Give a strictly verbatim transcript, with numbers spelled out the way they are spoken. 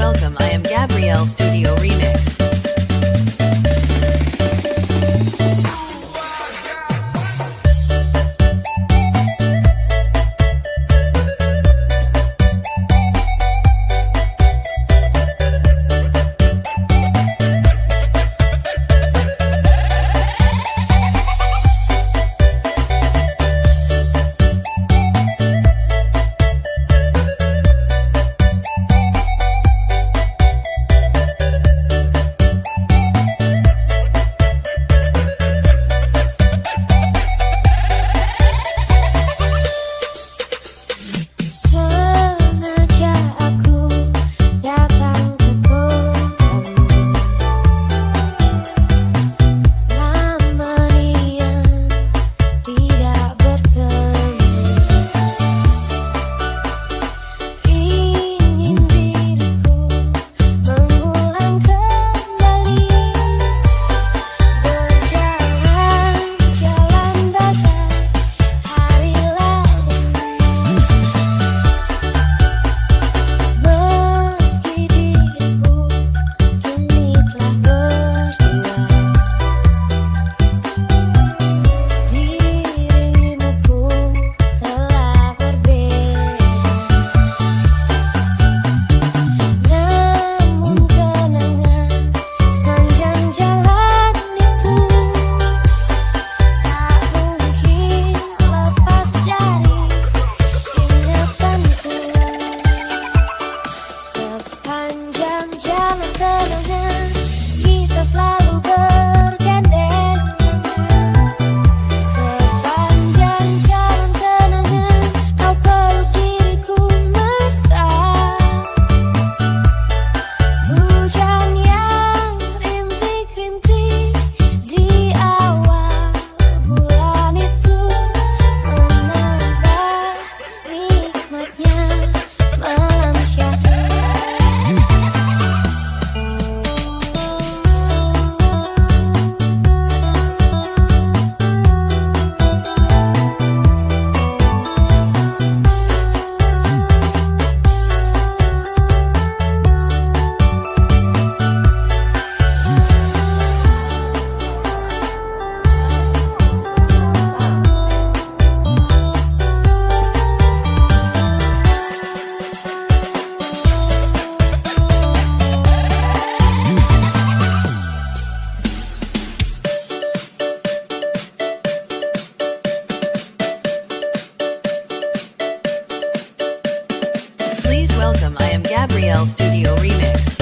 Welcome, I am Gabrielle Studio Remix. Sengaja aku datang ke kotamu, lama niat tidak bertemu. Ingin diriku mengulang kembali, berjalan-jalan bagai hari lalu. Meski diriku kini telah berjuang, dirimu pun telah berbeda. Namun kenangan sepanjang jalan itu tak mungkin lepas dari ingatanku. Sepanjang jalan kenangan, kita selalu bergandeng tangan. Sepanjang jalan kenangan, kau peluk diriku mesra. Hujan yang rintik-rintik di awal bulan itu menambah nikmatnya malam syahdu. Please welcome, I am Gabrielle Studio Remix.